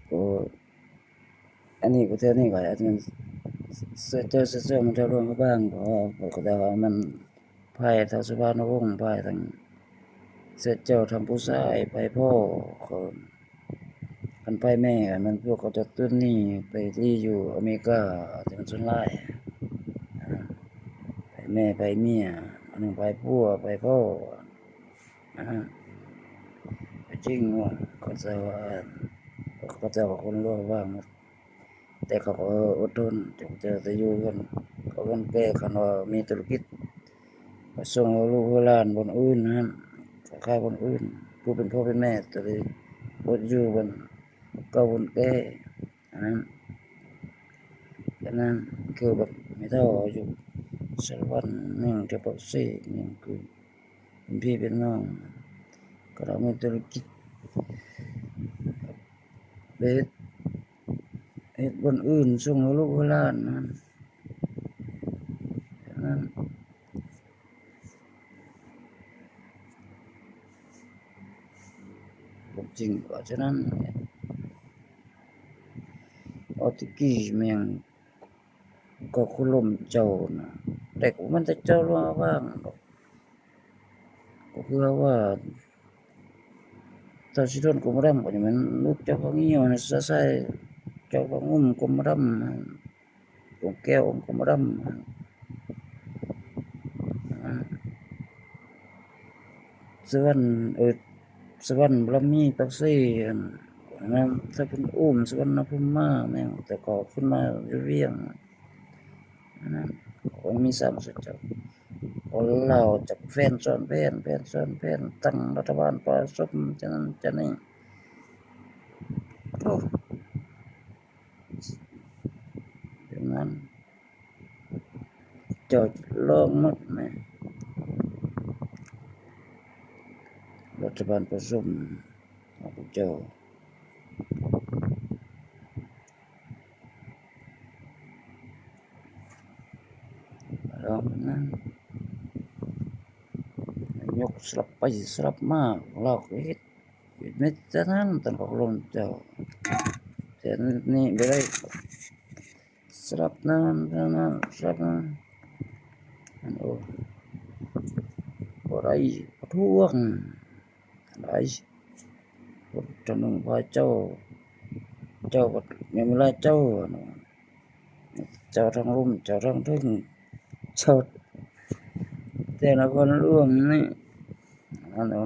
ໂອ້ ອັນນີ້ກໍແຖວນີ້ກໍອາດຈະແມ່ນເຊືອເຈົ້າ ເຊືອເຈົ້າມັນແຖວຫຼວງພະບາງ ເພາະວ່າຂ້ອຍກໍໄດ້ວ່າມັນພາຍທາງສຸພານຸວົງ ພາຍທາງເຊືອເຈົ້າທາງຜູ້ຊາຍ ພາຍພໍ່ ເຂົາ ຄັນພາຍແມ່ກໍແມ່ນພວກເຂົາເຈົ້າຕຸນນີ້ໄປທີ່ຢູ່ອາເມລິກາ ທີ່ມັນສ່ວນຫຼາຍ ພາຍແມ່ ພາຍເມຍ ອັນໜຶ່ງພາຍຜົວ ພາຍພໍ່ ອັນນັ້ນ ກໍຈິງວ່າເຂົາເຈົ້າວ່າ ເຂົາເຈົ້າວ່າຄົນຫຼວງພະບາງ ແຕ່ເຂົາກໍອົດທົນ ເຂົາເຈົ້າຈະຢູ່ກັນ ເຂົາເປັນແກ່ ຄັນວ່າມີທຸລະກິດ ກໍສົ່ງໃຫ້ລູກໃຫ້ຫຼານບ່ອນອື່ນນັ້ນ ຂາຍບ່ອນອື່ນ ຜູ້ເປັນພໍ່ເປັນແມ່ຈະໄດ້ອົດຢູ່ບ່ອນເກົ່າບ່ອນແກ່ ອັນນັ້ນ ອັນນັ້ນ ຄືແບບແມ່ເຖົ້າເຮົາຢູ່ສາລະວັນ ແມ່ງແຖວປາກເຊ ແມ່ງຄືເປັນພີ່ເປັນນ້ອງ ກໍເຮົາມີທຸລະກິດ ໄປເຮັດ ເຮັດບ່ອນອື່ນ ສົ່ງໃຫ້ລູກໃຫ້ຫຼານນັ້ນ ນັ້ນ ຄວາມຈິງວ່າສະນັ້ນ ອາທິກີແມ່ງ ກໍເຄົາລົບເຈົ້ານະ ແຕ່ກໍບໍ່ແມ່ນແຕ່ເຈົ້າຫຼວງພະບາງດອກ ກໍຄືວ່າ ເຈົ້າສີທົນກົມມະດຳ ກໍຍັງແມ່ນລູກເຈົ້າພະງິງ ສາໄຊ ເຈົ້າພະງຸມກົມມະດຳ ອົງແກ້ວອົງກົມມະດຳ ສະຫວັນ ເອີ ສະຫວັນບາລະມີປາກເຊ ອັນນັ້ນ ສະຫວັນອຸມ ສະຫວັນນະພູມມາ ແມ່ນ ແຕ່ກໍຂຶ້ນມາຢູ່ວຽງ ອັນນັ້ນ ໂອ້ຍ ມີສາມສິບເຈົ້າ ຄົນລາວຈັກແຜນຊ້ອນແຜນ ແຜນຊ້ອນແຜນ ຕັ້ງລັດຖະບານປະສົມ ຈັ່ງນັ້ນຈັ່ງນີ້ ໂອ້ ຈັ່ງນັ້ນ ເຈົ້າລອງໝົດແມະ ລັດຖະບານປະສົມຂອງພວກເຈົ້າ. ແລ້ວນັ້ນ ຍົກສະຫຼັບໄປສະຫຼັບມາ ລາວກໍເຮັດ ເຮັດແມ່ນຈັ່ງນັ້ນ ຕາມເຂົາລົມເຈົ້າ ແຕ່ນີ້ບໍ່ໄດ້ ສະຫຼັບນັ້ນ ສະຫຼັບນັ້ນ ສະຫຼັບນັ້ນ ອັນ ໂອ້ ບໍ່ໄດ້ ປະທ້ວງ. ຫຼາຍຄົນ ເຈົ້າໜຶ່ງວ່າເຈົ້າ ເຈົ້າກໍຍັງມີຫຼາຍເຈົ້າ ເຈົ້າທາງລຸ່ມ ເຈົ້າທາງເທິງ ເຈົ້າແຕ່ນະຄອນຫຼວງນີ້ ອັນນັ້ນ ໂອ້